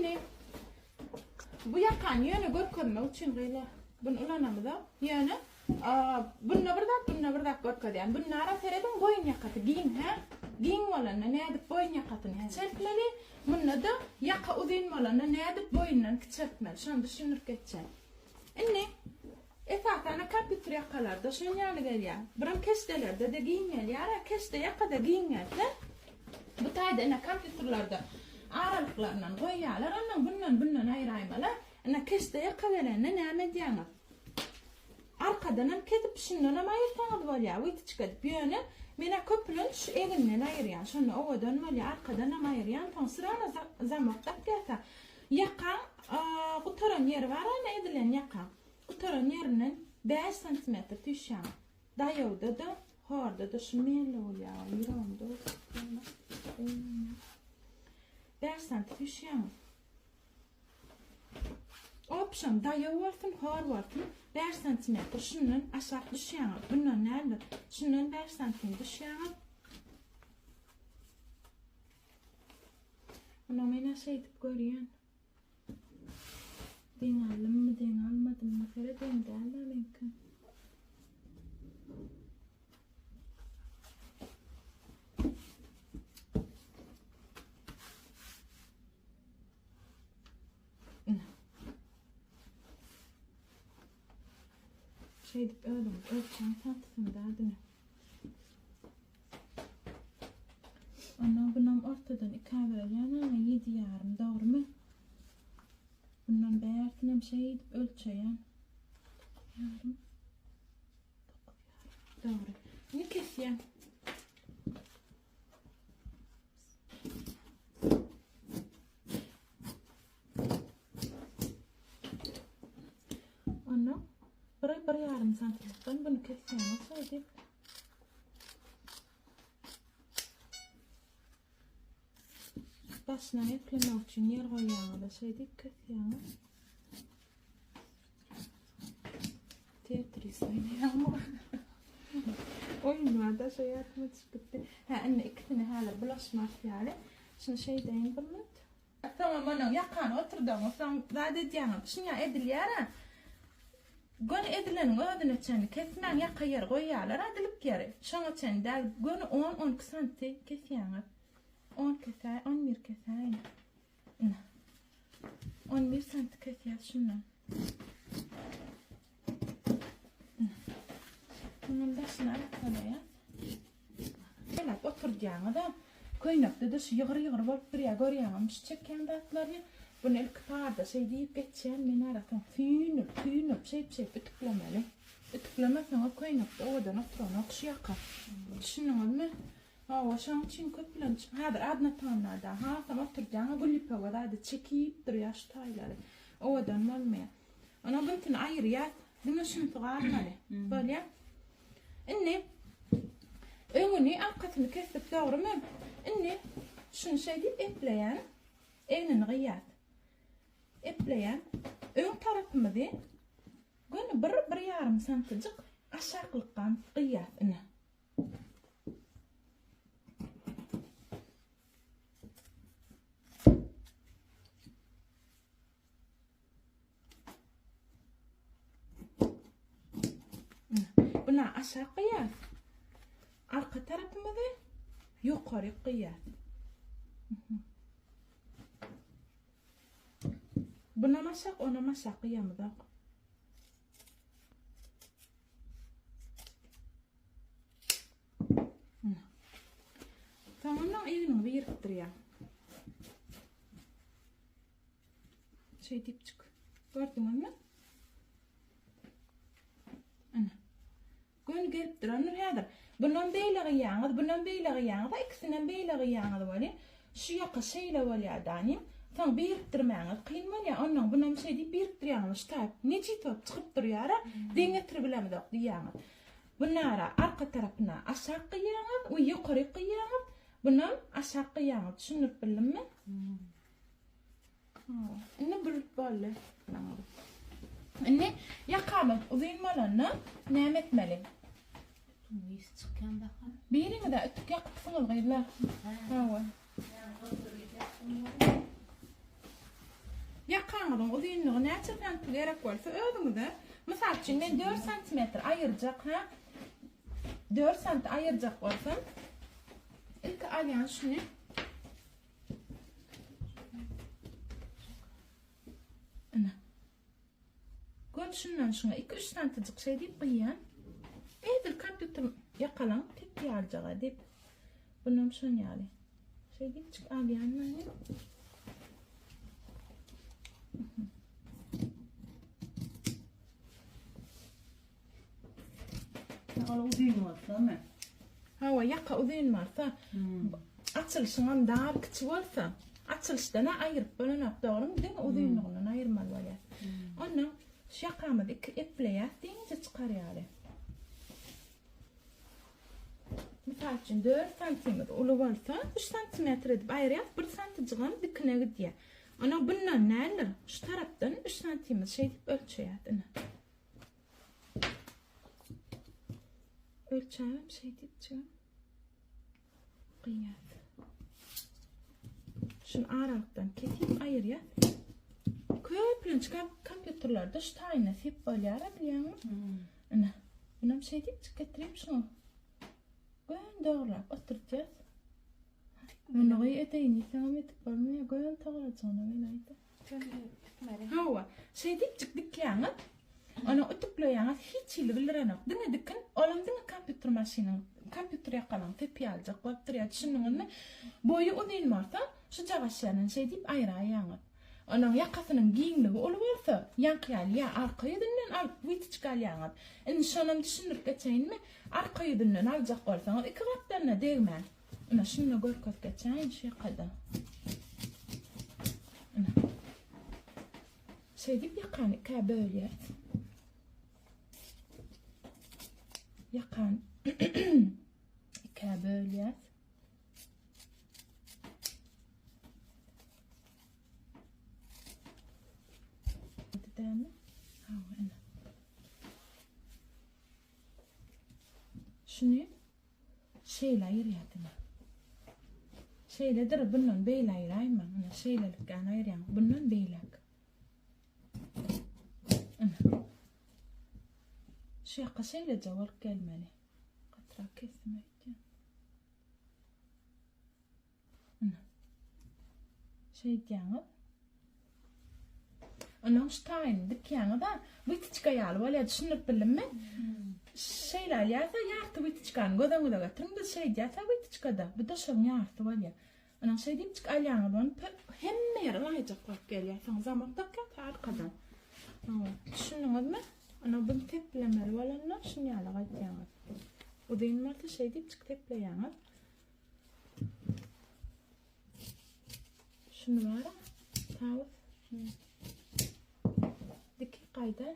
Indi bu ýakany ýöne görkezmek üçin gyzlar buny ulanamyzok. Ýöne bunda bir zat, bunda bir zat görkezýän. Bunda ara serediň boýun ýakasy giň, hä? Giň bolanda nädip boýun ýakasyny kiçeltmeli? Munda-da ýaka uzyn bolanda nädip boýundan kiçeltmeli? Şony düşündirip geçjek. Indi Esasana kompýuter ýakalarda şon ýaly gelýär. Biram keşdelerde-de giň gelýär-ä. Keşde ýakada giň gelse, bu taýda ine kompýuterlerde aralyklaryndan goýýarlar, ondan bundan bundan aýraýmaly. Ine keşde ýaka gelende näme edýäňiz? Arkadanam kesip şundanam aýyrsaňyz bolýar, witiçka edip. Ýöne men-ä köplenç şu eginden aýyrýan. Şonda owadan bolýar. Arkadanam aýyrýan, soň syrana zamok dakýarsa. Ýakaň gutaran ýeri bar ine edilen ýakaň. Gutaran ýerinden 5 santimetr süýşýäň. Daýawda-da, horda-da şu melle bolýar. Ýüregim dolup. 5 santi süýşýäň. Opşam daýaw bolsun, hor bolsun 5 santimetr şundan aşak düşýäňiz. Bundan näme? Şundan 5 santim düşýäňiz. Muny men-ä şeýdip görýän. Deň aldymmy, deň almadymmy, sere deň däl-ä meňki. Şeýdip özüňiz ölçäň santysyny zadyny. Ondan bunam ortadan ikä bölýän ana ýedi ýarym dogrymy? Bundan bärsinem şeýdip ölçeýän. Ýarym. Dokuz ýarym. Dogry. Indi kesýän. Ondan bir bir ýarym santimden bunu kesýäňiz şeýdip. Daşyna eplemek üçin ýer goýýaňyz-da şeýdip kesýäňiz. Tetris oýnaýaňmy? Oýun bar-da, şo ýadyma düşüp gitdi. Hä, indi ikisini häzir bulaşmaz ýaly. Şuny şeýdeýin bir minut. Soňam onuň ýakany oturdaňyz, soň zat edýäňiz. Şuny edilýär-ä. Göni edileniň özüne çenli kesmäň, ýaka ýeri goýýarlar-a dilik ýeri. Şoňa çenli däl, göni on-on iki santi kesýäňiz. On kesäý, on bir kesäýin. Ine. On bir santi kesýäs şundan. Munuň daşyny arassalaýas. Elap oturdýaňyz-a. Köýnekde-de şu ýygyr-ýygyr bolup durýar, görýäňizmi şu çekýän zatlaryny? Buny ilki parda şeý diýip geçýän men ara soň süýnüp, süýnüp, şeýp-şeýp ütüklemeli. Ütüklemeseňiz köýnekde owadan oturanok şu ýaka. Düşündiňizmi? Hawa, şonuň üçin köplenç häzir adnatonnada hasam oturdýaň-a gül ýüpege zady çekip durýar şu taýlary. Owadan bolmaýar. Onuň buntini aýyrýas. Diňe şunusy galmaly. Bolýa. Indi öňüni, arkasyny kesdik, dogrumy? Indi şuny şeý diýip epleýän. Egnini gyýýas. Epleýän. Öň tarapymyzy göni bir, bir ýarym santijik aşaklykdan gyýýas ine. Buna aşak gyýas. Arka tarapymyzy ýokary gyýas. Bunam aşak, onam aşak gyýamyzok. Soňundan egniňi birikdirýär. Şeýdip çyk. Gördüňizmi? Ana. Göni gelip durandyr häzir. Bundan beýle gyýaňyz, bundan beýle gyýaňyz, ikisinden beýle gyýaňyz welin, şu ýaka şeýle bolýar danym. Soň birikdirmäňiz kyn bolýar. Ondan bunam şeý diýip birikdirýäňiz, şu taýyp nejit bolup çykyp durýar-a, deň getirip bilemizok diýýäňiz. Bunara arka tarapyna aşak gyýaňyz we ýokaryk gyýaňyz, bunam aşak gyýaňyz. Düşündirip bildimmi? Indi bürüp boldy. Indi ýakamyz uzyn bolanda näme etmeli? Ýüz çykýan bakan. Biriňiz-ä ütük ýakypsyňyz gyzlar. Hawa. Ýakamyzyň uzynlygy näçe santi gerek bolsa özüňize. Mysal üçin men 4 santimetr aýyrjak, ha? 4 santi aýyrjak bolsam, ilki alýan şuny. Ine. Gön şundan şuňa 2-3 santijik şey diýip gyýan. Edil kompýuter ýakalan tep ýalyjaga diýip. Bunam şon ýaly. Şey diýip çyk alýan men. Ol uzyn bolsa-my? Hawa, ýaka uzyn bolsa, hmm. açylyşyňam dar kiçi bolsa, açylyşdan-a aýyryp bolanok, dogrymy? Diňe hmm. uzynlygyndan aýyrmaly bolýar. Hmm. Ondan şu ýakamyzy iki epleýäs, diňje çykar ýaly. Mysal üçin 4 santimiz uly bolsa, 3 santimetr edip aýyrýas, 1 santijigam dikine gidýär. Ona bundan näler? Şu tarapdan 3 santimiz şeýdip ölçeýäs ine. Ölçäbem şeýdip çygan. Gyýas. Şunu aralykdan kesip aýyrýas. Köplenç kompýuterlerde şu taýyna sep bolýar bilýäňmi? Hmm. Ine. Bunam şeýdip çyk getirip şunu. Gön dograp oturtýas. Muny edeýin diýseňem edip bolmaýar. Gön togalajygyna men aýda. Hawa, şeýdipjik dikýäňiz. Ony ütükleýäňiz, hiç hili bildirenok. Diňe dikin, olam diňe kompýuter maşynyň, kompýuter ýakalaň sepi ýalyjak bolup durýar, düşündiňizmi? Boýy uzyn bolsa, şujagaş ýerinden şeýdip aýraýýaňyz. Onuň ýakasynyň giňligi uly bolsa, ýaňky ýaly ýa arka ýüzünden alyp witçik alýaňyz. Indi şonam düşündirip geçeýinmi? Arka ýüzünden aljak bolsaňyz, iki gapdalyna degmän. Ine şunda görkezip geçäýin şu ýakada. Ine. Şeýdip ýakany ikä bölýäs. Ýakany ikä bölýäs. Dämi? Hawa, ine. Şuny şeýle aýyrýar diňe. Şeýledir, bundan beýle aýyraýma. Ine, şeýlelikden aýyrýaň. Bundan beýläk. Ine. Şu ýaka şeýleje bolup gelmeli. Gatyrak kesdim öýtýän. Ine. Şeýdýäňiz. Onuň şu taýyny dikýäňiz-a, witiçka ýaly bolýar, düşündirip bildimmi? Şeýle alýarsa, ýarty witiçkany göz öňüňize getiriň, biz şeýdýäs-ä witiçkada, bu-da şonuň ýarysy bolýar. Onuň şeýdipjik alýaňyz, ony hemme ýeri laýyjak bolup gelýär. Soň zamok dakýas arkadan. Düşündiňizmi? Ony bunu seplemeli bolanda şuny ýaly gaýtýaňyz. Uzyn bolsa şeýdipjik sepleýäňiz. Şuny bara, tawus. Diki gaýda.